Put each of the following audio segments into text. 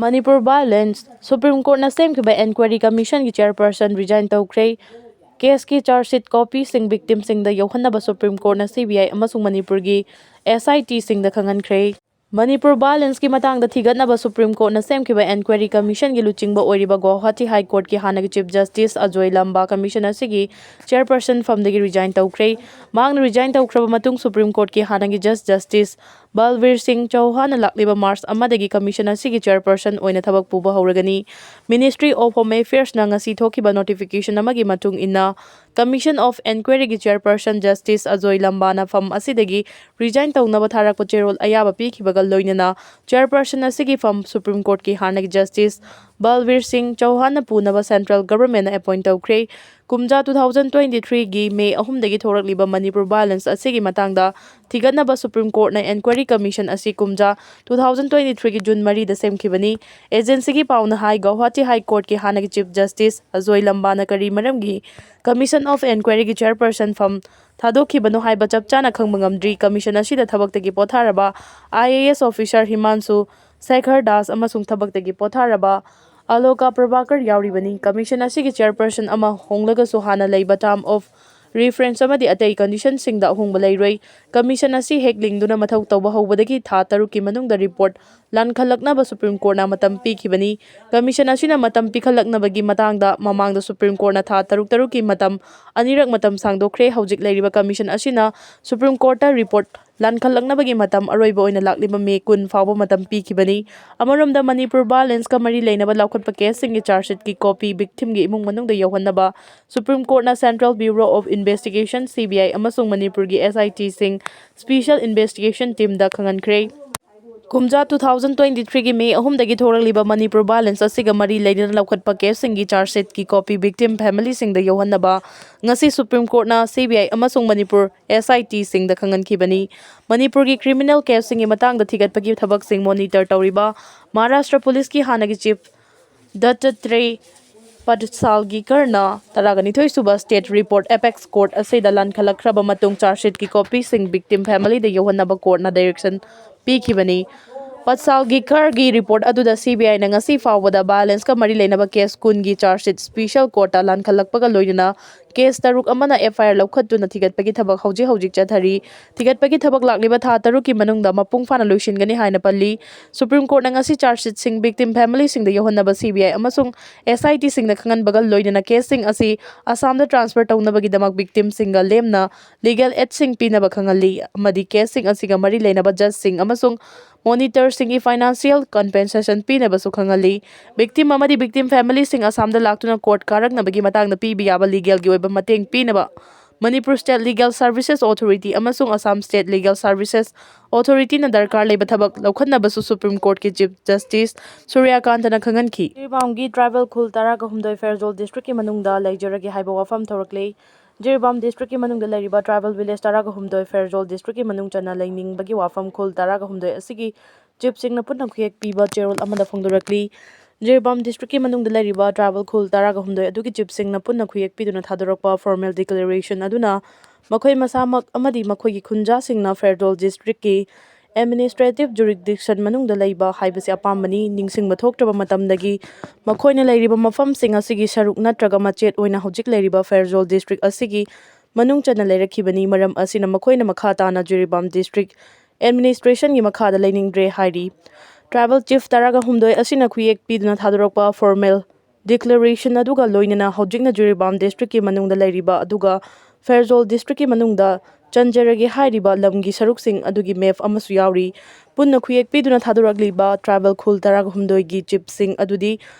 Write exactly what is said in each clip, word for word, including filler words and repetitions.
Manipur violence, supreme ꯀꯣꯔꯠꯅ ꯁꯦꯝꯈꯤꯕ enquiry ꯀꯃꯤꯁꯟꯒꯤ ꯆꯤꯌꯔꯄꯔꯁꯟ resign ꯇꯧꯈ꯭ꯔꯦ꯫ ꯀꯦꯁꯀꯤ charge ꯁꯤꯠ ꯀꯣꯄꯤꯁꯤꯡ ꯚꯤꯛꯇꯤꯝꯁꯤꯡꯗ ꯌꯧꯍꯟꯅꯕ supreme ꯀꯣꯔꯠꯅ ꯁꯤ ꯕꯤ ꯑꯥꯏ ꯑꯃꯁꯨꯡ ꯃꯅꯤꯄꯨꯔꯒꯤ ꯑꯦꯁ ꯑꯥꯏ ꯇꯤꯁꯤꯡꯗ ꯈꯪꯍꯟꯈ꯭ꯔꯦ꯫ ꯃꯅꯤꯄꯨꯔ ꯚꯥꯏꯑꯣꯂꯦꯟꯁꯀꯤ ꯃꯇꯥꯡꯗ ꯊꯤꯒꯠꯅꯕ ꯁꯨꯄ꯭ꯔꯤꯝ ꯀꯣꯔꯠꯅ ꯁꯦꯝꯈꯤꯕ ꯏꯟꯀ꯭ꯋꯥꯏꯔꯤ ꯀꯃꯤꯁꯟꯒꯤ ꯂꯨꯆꯤꯡꯕ ꯑꯣꯏꯔꯤꯕ ꯒꯨꯋꯥꯍꯥꯇꯤ ꯍꯥꯏ ꯀꯣꯔꯠꯀꯤ ꯍꯥꯟꯅꯒꯤ ꯆꯤꯐ ꯖꯁꯇꯤꯁ ꯑꯖꯣꯏ ꯂꯝꯕꯥ ꯀꯃꯤꯁꯟ ꯑꯁꯤꯒꯤ ꯆꯤꯌꯔꯄꯔꯁꯟ ꯐꯝꯗꯒꯤ ꯔꯤꯖꯥꯏꯟ ꯇꯧꯈ꯭ꯔꯦ꯫ ꯃꯍꯥꯛꯅ ꯔꯤꯖꯥꯏꯟ ꯇꯧꯈ꯭ꯔꯕ ꯃꯇꯨꯡ ꯁꯨꯄ꯭ꯔꯤꯝ ꯀꯣꯔꯠꯀꯤ ꯍꯥꯟꯅꯒꯤ ꯖꯁ ꯖꯁꯇꯤꯁ ꯕꯜꯕꯤꯔ ꯁꯤꯡ ꯆꯧꯍꯥꯟꯅ ꯂꯥꯛꯂꯤꯕ ꯃꯥꯔꯆ ꯑꯃꯗꯒꯤ ꯀꯃꯤꯁꯟ ꯑꯁꯤꯒꯤ ꯆꯤꯌꯔꯄꯔꯁꯟ ꯑꯣꯏꯅ ꯊꯕꯛ ꯄꯨꯕ ꯍꯧꯔꯒꯅꯤ꯫ Ministry of Home Affairsꯅ ꯉꯁꯤ ꯊꯣꯛꯈꯤꯕ ꯅꯣꯇꯤꯐꯤꯀꯦꯁꯟ ꯑꯃꯒꯤ ꯃꯇꯨꯡ ꯏꯟꯅ, ꯀꯃꯤꯁꯟ ꯑꯣꯐ ꯏꯟꯀ꯭ꯋꯥꯏꯔꯤꯒꯤ ꯆꯤꯌꯔꯄꯔꯁꯟ ꯖꯁꯇꯤꯁ ꯑꯖꯣꯏ ꯂꯝꯕꯥꯅ ꯐꯝ ꯑꯁꯤꯗꯒꯤ ꯔꯤꯖꯥꯏꯟ ꯇꯧꯅꯕ ꯊꯥꯔꯛꯄ ꯆꯦꯔꯣꯜ ꯑꯌꯥꯕ ꯄꯤꯈꯤꯕꯒ ꯂꯣꯏꯅꯅ ꯆꯤꯌꯔꯄꯔꯁꯟ ꯑꯁꯤꯒꯤ ꯐꯝ ꯁꯨꯄ꯭ꯔꯤꯝ ꯀꯣꯔꯠꯀꯤ ꯍꯥꯟꯅꯒꯤ ꯖꯁꯇꯤꯁ ꯕꯜꯕꯤꯔ ꯁꯤꯡ ꯆꯧꯍꯥꯟꯅ ꯄꯨꯅꯕ ꯁꯦꯟꯇ꯭ꯔꯦꯜ ꯒꯚꯔꯟꯃꯦꯟꯠꯅ ꯑꯦꯄꯣꯏꯟꯠ ꯇꯧꯈ꯭ꯔꯦ꯫ ꯀꯨꯝꯖꯥ two thousand twenty threeꯒꯤ ꯃꯦ ꯑꯍꯨꯝꯗꯒꯤ ꯊꯣꯔꯛꯂꯤꯕ ꯃꯅꯤꯄꯨꯔ ꯚꯥꯏꯑꯣꯂꯦꯟꯁ ꯑꯁꯤꯒꯤ ꯃꯇꯥꯡꯗ ꯊꯤꯒꯠꯅꯕ ꯁꯨꯄ꯭ꯔꯤꯝ ꯀꯣꯔꯠꯅ ꯏꯟꯀ꯭ꯋꯥꯏꯔꯤ ꯀꯃꯤꯁꯟ ꯑꯁꯤ ꯀꯨꯝꯖꯥ two thousand twenty threeꯒꯤ ꯖꯨꯟ ꯃꯔꯤꯗ ꯁꯦꯝꯈꯤꯕꯅꯤ꯫ ꯑꯦꯖꯦꯟꯁꯤꯒꯤ ꯄꯥꯎꯅ ꯍꯥꯏ, ꯒꯧꯍꯥꯇꯤ ꯍꯥꯏ ꯀꯣꯔꯠꯀꯤ ꯍꯥꯟꯅꯒꯤ ꯆꯤꯐ ꯖꯁꯇꯤꯁ ꯑꯖꯣꯏ ꯂꯝꯕꯥꯅ ꯀꯔꯤ ꯃꯔꯝꯒꯤ ꯀꯃꯤꯁꯟ ꯑꯣꯐ ꯏꯟꯀ꯭ꯋꯥꯏꯔꯤꯒꯤ ꯆꯤꯌꯔꯄꯔꯁꯟ ꯐꯝ ꯊꯥꯗꯣꯛꯈꯤꯕꯅꯣ ꯍꯥꯏꯕ ꯆꯞ ꯆꯥꯅ ꯈꯪꯕ ꯉꯝꯗ꯭ꯔꯤ꯫ ꯀꯃꯤꯁꯟ ꯑꯁꯤꯗ ꯊꯕꯛꯇꯒꯤ ꯄꯣꯊꯥꯔꯕ I A S officer Himanshu Shekhar Das ꯑꯃꯁꯨꯡ ꯊꯕꯛꯇꯒꯤ ꯄꯣꯊꯥꯔꯕ ꯑꯂꯣꯀꯥ ꯄ꯭ꯔꯚꯥꯀꯔ ꯌꯥꯎꯔꯤꯕꯅꯤ꯫ ꯀꯃꯤꯁꯟ ꯑꯁꯤꯒꯤ ꯆꯤꯌꯔꯄꯔꯁꯟ ꯑꯃ ꯍꯣꯡꯂꯒꯁꯨ ꯍꯥꯟꯅ ꯂꯩꯕ ꯇꯥꯔꯝ ꯑꯣꯐ ꯔꯤꯐꯔꯦꯟꯁ ꯑꯃꯗꯤ ꯑꯇꯩ ꯀꯟꯗꯤꯁꯟꯁꯤꯡꯗ ꯑꯍꯣꯡꯕ ꯂꯩꯔꯣꯏ꯫ ꯀꯃꯤꯁꯟ ꯑꯁꯤ ꯍꯦꯛ ꯂꯤꯡꯗꯨꯅ ꯃꯊꯧ ꯇꯧꯕ ꯍꯧꯕꯗꯒꯤ ꯊꯥ ꯇꯔꯨꯛꯀꯤ ꯃꯅꯨꯡꯗ ꯔꯤꯄꯣꯔꯠ ꯂꯥꯟꯈꯠꯂꯛꯅꯕ ꯁꯨꯄ꯭ꯔꯤꯝ ꯀꯣꯔꯠꯅ ꯃꯇꯝ ꯄꯤꯈꯤꯕꯅꯤ꯫ ꯀꯃꯤꯁꯟ ꯑꯁꯤꯅ ꯃꯇꯝ ꯄꯤꯈꯠꯂꯛꯅꯕꯒꯤ ꯃꯇꯥꯡꯗ ꯃꯃꯥꯡꯗ ꯁꯨꯄ꯭ꯔꯤꯝ ꯀꯣꯔꯠꯅ ꯊꯥ ꯇꯔꯨꯛ ꯇꯔꯨꯛꯀꯤ ꯃꯇꯝ ꯑꯅꯤꯔꯛ ꯃꯇꯝ ꯁꯥꯡꯗꯣꯛꯈ꯭ꯔꯦ꯫ ꯍꯧꯖꯤꯛ ꯂꯩꯔꯤꯕ ꯀꯃꯤꯁꯟ ꯑꯁꯤꯅ ꯁꯨꯄ꯭ꯔꯤꯝ ꯀꯣꯔꯠꯇ ꯔꯤꯄꯣꯔꯠ ꯂꯥꯟꯈꯠꯂꯛꯅꯕꯒꯤ ꯃꯇꯝ ꯑꯔꯣꯏꯕ ꯑꯣꯏꯅ ꯂꯥꯛꯂꯤꯕ ꯃꯦ ꯀꯨꯟ ꯐꯥꯎꯕ ꯃꯇꯝ ꯄꯤꯈꯤꯕꯅꯤ꯫ ꯑꯃꯔꯣꯝꯗ, ꯃꯅꯤꯄꯨꯔ ꯚꯥꯏꯑꯣꯂꯦꯟꯁꯀ ꯃꯔꯤ ꯂꯩꯅꯕ ꯂꯧꯈꯠꯄ ꯀꯦꯁꯁꯤꯡꯒꯤ ꯆꯥꯔꯖ ꯁꯤꯠꯀꯤ ꯀꯣꯄꯤ ꯚꯤꯛꯇꯤꯝꯒꯤ ꯏꯃꯨꯡ ꯃꯅꯨꯡꯗ ꯌꯧꯍꯟꯅꯕ ꯁꯨꯄ꯭ꯔꯤꯝ ꯀꯣꯔꯠꯅ central bureau of investigation, C B I, ꯑꯃꯁꯨꯡ ꯃꯅꯤꯄꯨꯔꯒꯤ ꯑꯦꯁ ꯑꯥꯏ ꯇꯤꯁꯤꯡ, ꯁ꯭ꯄꯤꯁꯦꯜ ꯏꯟꯚꯦꯁꯇꯤꯒꯦꯁꯟ ꯇꯤꯝꯗ ꯈꯪꯍꯟꯈ꯭ꯔꯦ꯫ ꯀꯨꯝꯖꯥ two thousand twenty threeꯒꯤ ꯃꯦ ꯑꯍꯨꯝꯗꯒꯤ ꯊꯣꯔꯛꯂꯤꯕ ꯃꯅꯤꯄꯨꯔ ꯚꯥꯏꯑꯣꯂꯦꯟꯁ ꯑꯁꯤꯒ ꯃꯔꯤ ꯂꯩꯅꯅ ꯂꯧꯈꯠꯄ ꯀꯦꯁꯁꯤꯡꯒꯤ ꯆꯥꯔꯖ ꯁꯤꯠꯀꯤ ꯀꯣꯄꯤ ꯚꯤꯛꯇꯤꯝ ꯐꯦꯃꯤꯂꯤꯁꯤꯡꯗ ꯌꯧꯍꯟꯅꯕ ꯉꯁꯤ ꯁꯨꯄ꯭ꯔꯤꯝ ꯀꯣꯔꯠꯅ ꯁꯤ ꯕꯤ ꯑꯥꯏ ꯑꯃꯁꯨꯡ ꯃꯅꯤꯄꯨꯔ ꯑꯦꯁ ꯑꯥꯏ ꯇꯤꯁꯤꯡꯗ ꯈꯪꯍꯟꯈꯤꯕꯅꯤ꯫ ꯃꯅꯤꯄꯨꯔꯒꯤ ꯀ꯭ꯔꯤꯃꯤꯅꯦꯜ ꯀꯦꯁꯁꯤꯡꯒꯤ ꯃꯇꯥꯡꯗ ꯊꯤꯒꯠꯄꯒꯤ ꯊꯕꯛꯁꯤꯡ ꯃꯣꯅꯤꯇꯔ ꯇꯧꯔꯤꯕ ꯃꯍꯥꯔꯥꯁꯇ꯭ꯔ ꯄꯨꯂꯤꯁꯀꯤ ꯍꯥꯟꯅꯒꯤ ꯆꯤꯐ ꯗꯠꯇꯥꯇ꯭ꯔꯦ ꯄꯠꯁꯥꯜꯒꯤꯀꯔꯅ ꯇꯔꯥꯒ ꯅꯤꯊꯣꯏ ꯁꯨꯕ ꯁ꯭ꯇꯦꯠ ꯔꯤꯄꯣꯔꯠ ꯑꯦꯄꯦꯛꯁ ꯀꯣꯔꯠ ꯑꯁꯤꯗ ꯂꯥꯟꯈꯠꯂꯛꯈ꯭ꯔꯕ ꯃꯇꯨꯡ ꯆꯥꯔꯖ ꯁꯤꯠꯀꯤ ꯀꯣꯄꯤꯁꯤꯡ ꯚꯤꯛꯇꯤꯝ ꯐꯦꯃꯤꯂꯤꯗ ꯌꯧꯍꯟꯅꯕ ꯀꯣꯔꯠꯅ ꯗꯥꯏꯔꯦꯛꯁꯟ ꯄꯤꯈꯤꯕꯅꯤ꯫ ꯄꯠꯁꯥꯜꯒꯤ ꯈꯔꯒꯤ ꯔꯤꯄꯣꯔꯠ ꯑꯗꯨꯗ ꯁꯤ ꯕꯤ ꯑꯥꯏꯅ ꯉꯁꯤ ꯐꯥꯎꯕꯗ ꯚꯥꯏꯑꯣꯂꯦꯟꯁꯀ ꯃꯔꯤ ꯂꯩꯅꯕ ꯀꯦꯁ ꯀꯨꯟꯒꯤ ꯆꯥꯔꯖ ꯁꯤꯠ ꯁ꯭ꯄꯤꯁꯦꯜ ꯀꯣꯔꯠꯇ ꯂꯥꯟꯈꯠꯂꯛꯄꯒ ꯂꯣꯏꯅꯅ ꯀꯦꯁ ꯇꯔꯨꯛ ꯑꯃꯅ ꯑꯦꯐ ꯑꯥꯏ ꯑꯥꯔ ꯂꯧꯈꯠꯇꯨꯅ ꯊꯤꯒꯠꯄꯒꯤ ꯊꯕꯛ ꯍꯧꯖꯤꯛ ꯍꯧꯖꯤꯛ ꯆꯠꯊꯔꯤ꯫ ꯊꯤꯒꯠꯄꯒꯤ ꯊꯕꯛ ꯂꯥꯛꯂꯤꯕ ꯊꯥ ꯇꯔꯨꯛꯀꯤ ꯃꯅꯨꯡꯗ ꯃꯄꯨꯡ ꯐꯥꯅ ꯂꯣꯏꯁꯤꯟꯒꯅꯤ ꯍꯥꯏꯅ ꯄꯜꯂꯤ꯫ ꯁꯨꯄ꯭ꯔꯤꯝ ꯀꯣꯔꯠꯅ ꯉꯁꯤ ꯆꯥꯔꯖ ꯁꯤꯠꯁꯤꯡ ꯚꯤꯛꯇꯤꯝ ꯐꯦꯃꯤꯂꯤꯁꯤꯡꯗ ꯌꯧꯍꯟꯅꯕ ꯁꯤ ꯕꯤ ꯑꯥꯏ ꯑꯃꯁꯨꯡ ꯑꯦꯁ ꯑꯥꯏ ꯇꯤꯁꯤꯡꯗ ꯈꯪꯍꯟꯕꯒ ꯂꯣꯏꯅꯅ ꯀꯦꯁꯁꯤꯡ ꯑꯁꯤ ꯑꯁꯥꯝꯗ ꯇ꯭ꯔꯥꯟꯁꯐꯔ ꯇꯧꯅꯕꯒꯤꯗꯃꯛ ꯚꯤꯛꯇꯤꯝꯁꯤꯡꯒ ꯂꯦꯝꯅ ꯂꯤꯒꯦꯜ ꯑꯦꯗꯁꯤꯡ ꯄꯤꯅꯕ ꯈꯪꯍꯜꯂꯤ ꯑꯃꯗꯤ ꯀꯦꯁꯁꯤꯡ ꯑꯁꯤꯒ ꯃꯔꯤ ꯂꯩꯅꯕ ꯖꯖꯁꯤꯡ ꯑꯃꯁꯨꯡ ꯃꯣꯅꯤꯇꯔꯁꯤꯡꯒꯤ ꯐꯥꯏꯅꯥꯟꯁꯤꯌꯦꯜ ꯀꯝꯄꯦꯟꯁꯦꯁꯟ ꯄꯤꯅꯕꯁꯨ ꯈꯪꯍꯜꯂꯤ꯫ ꯚꯤꯛꯇꯤꯝ ꯑꯃꯗꯤ ꯚꯤꯛꯇꯤꯝ ꯐꯦꯃꯤꯂꯤꯁꯤꯡ ꯑꯁꯥꯝꯗ ꯂꯥꯛꯇꯨꯅ ꯀꯣꯔꯠ ꯀꯥꯔꯛꯅꯕꯒꯤ ꯃꯇꯥꯡꯗ ꯄꯤꯕ ꯌꯥꯕ ꯂꯤꯒꯦꯜꯒꯤ ꯑꯣꯏꯕ ꯃꯇꯦꯡ ꯄꯤꯅꯕ Manipur state legal services authority ꯑꯃꯁꯨꯡ ꯑꯁꯥꯝ ꯁ꯭ꯇꯦꯠ ꯂꯤꯒꯦꯜ ꯁꯔꯚꯤꯁꯦꯁ ꯑꯣꯊꯣꯔꯤꯇꯤꯅ ꯗꯔꯀꯥꯔ ꯂꯩꯕ ꯊꯕꯛ ꯂꯧꯈꯠꯅꯕꯁꯨ ꯁꯨꯄ꯭ꯔꯤꯝ ꯀꯣꯔꯠꯀꯤ ꯆꯤꯐ ꯖꯁꯇꯤꯁ ꯁꯨꯔ꯭ꯌꯀꯥꯟꯇꯅ ꯈꯪꯍꯟꯈꯤ꯫ ꯖꯤꯔꯤꯕꯥꯝꯒꯤ ꯇ꯭ꯔꯥꯏꯕꯦꯜ ꯈꯨꯜ ꯇꯔꯥꯒ ꯍꯨꯝꯗꯣꯏ ꯐꯦꯔꯖꯣꯜ ꯗꯤꯁꯇ꯭ꯔꯤꯛꯀꯤ ꯃꯅꯨꯡꯗ ꯂꯩꯖꯔꯒꯦ ꯍꯥꯏꯕ ꯋꯥꯐꯝ ꯊꯣꯔꯛꯂꯦ꯫ ꯖꯤꯔꯤꯕꯥꯝ ꯗꯤꯁꯇ꯭ꯔꯤꯛꯀꯤ ꯃꯅꯨꯡꯗ ꯂꯩꯔꯤꯕ ꯇ꯭ꯔꯥꯏꯕꯦꯜ ꯚꯤꯂꯦꯖ ꯇꯔꯥꯒ ꯍꯨꯝꯗꯣꯏ ꯐꯦꯔꯖꯣꯜ ꯗꯤꯁꯇ꯭ꯔꯤꯛꯀꯤ ꯃꯅꯨꯡ ꯆꯟꯅ ꯂꯩꯅꯤꯡꯕꯒꯤ ꯋꯥꯐꯝ ꯈꯨꯜ ꯇꯔꯥꯒ ꯍꯨꯝꯗꯣꯏ ꯑꯁꯤꯒꯤ ꯆꯤꯐꯁꯤꯡꯅ ꯄꯨꯟꯅ ꯈꯨꯌꯦꯛ ꯄꯤꯕ ꯆꯦꯔꯣꯜ ꯑꯃꯗ ꯐꯣꯡꯗꯣꯔꯛꯂꯤ꯫ ꯖꯤꯔꯤꯕꯥꯝ ꯗꯤꯁꯇ꯭ꯔꯤꯛꯀꯤ ꯃꯅꯨꯡꯗ ꯂꯩꯔꯤꯕ ꯇ꯭ꯔꯥꯏꯕꯦꯜ ꯈꯨꯜ ꯇꯔꯥꯒ ꯍꯨꯝꯗꯣꯏ ꯑꯗꯨꯒꯤ ꯆꯤꯐꯁꯤꯡꯅ ꯄꯨꯟꯅ ꯈꯨꯌꯦꯛ ꯄꯤꯗꯨꯅ ꯊꯥꯗꯣꯔꯛꯄ ꯐꯣꯔꯃꯦꯜ ꯗꯤꯀ꯭ꯂꯦꯔꯦꯁꯟ ꯑꯗꯨꯅ ꯃꯈꯣꯏ ꯃꯁꯥꯃꯛ ꯑꯃꯗꯤ ꯃꯈꯣꯏꯒꯤ ꯈꯨꯟꯖꯥꯁꯤꯡꯅ ꯐꯦꯗꯔꯦꯜ ꯗꯤꯁꯇ꯭ꯔꯤꯛꯀꯤ ꯑꯦꯗꯃꯤꯅꯤꯁꯇ꯭ꯔꯦꯇꯤꯚ ꯖꯨꯔꯤꯁꯗꯤꯛꯁꯟ ꯃꯅꯨꯡꯗ ꯂꯩꯕ ꯍꯥꯏꯕꯁꯤ ꯑꯄꯥꯝꯕꯅꯤ꯫ ꯅꯤꯡꯁꯤꯡꯕ ꯊꯣꯛꯇ꯭ꯔꯕ ꯃꯇꯝꯗꯒꯤ ꯃꯈꯣꯏꯅ ꯂꯩꯔꯤꯕ ꯃꯐꯝꯁꯤꯡ ꯑꯁꯤꯒꯤ ꯁꯔꯨꯛ ꯅꯠꯇ꯭ꯔꯒ ꯃꯆꯦꯠ ꯑꯣꯏꯅ ꯍꯧꯖꯤꯛ ꯂꯩꯔꯤꯕ ꯐꯦꯗꯔꯦꯜ ꯗꯤꯁꯇ꯭ꯔꯤꯛ ꯑꯁꯤꯒꯤ ꯃꯅꯨꯡ ꯆꯟꯅ ꯂꯩꯔꯛꯈꯤꯕꯅꯤ꯫ ꯃꯔꯝ ꯑꯁꯤꯅ ꯃꯈꯣꯏꯅ ꯃꯈꯥ ꯇꯥꯅ ꯖꯤꯔꯤꯕꯥꯝ ꯗꯤꯁꯇ꯭ꯔꯤꯛ ꯑꯦꯗꯃꯤꯅꯤꯁꯇ꯭ꯔꯦꯁꯟꯒꯤ ꯃꯈꯥꯗ ꯂꯩꯅꯤꯡꯗ꯭ꯔꯦ ꯍꯥꯏꯔꯤ꯫ ꯇ꯭ꯔꯥꯏꯕꯦꯜ ꯆꯤꯐ ꯇꯔꯥꯒ ꯍꯨꯝꯗꯣꯏ ꯑꯁꯤꯅ ꯈꯨꯌꯦꯛ ꯄꯤꯗꯨꯅ ꯊꯥꯗꯣꯔꯛꯄ ꯐꯣꯔꯃꯦꯜ ꯗꯤꯀ꯭ꯂꯦꯔꯦꯁꯟ ꯑꯗꯨꯒ ꯂꯣꯏꯅꯅ ꯍꯧꯖꯤꯛꯅ ꯖꯤꯔꯤꯕꯥꯝ ꯗꯤꯁꯇ꯭ꯔꯤꯛꯀꯤ ꯃꯅꯨꯡꯗ ꯂꯩꯔꯤꯕ ꯑꯗꯨꯒ ꯐꯦꯔꯖꯣꯜ ꯗꯤꯁꯇ꯭ꯔꯤꯛꯀꯤ ꯃꯅꯨꯡꯗ ꯆꯟꯖꯔꯒꯦ ꯍꯥꯏꯔꯤꯕ ꯂꯝꯒꯤ ꯁꯔꯨꯛꯁꯤꯡ ꯑꯗꯨꯒꯤ ꯃꯦꯞ ꯑꯃꯁꯨ ꯌꯥꯎꯔꯤ꯫ ꯄꯨꯟꯅ ꯈꯨꯌꯦꯛ ꯄꯤꯗꯨꯅ ꯊꯥꯗꯣꯔꯛꯂꯤꯕ ꯇ꯭ꯔꯥꯏꯕꯦꯜ ꯈꯨꯜ ꯇꯔꯥꯒ ꯍꯨꯝꯗꯣꯏꯒꯤ ꯆꯤꯐꯁꯤꯡ ꯑꯗꯨꯗꯤ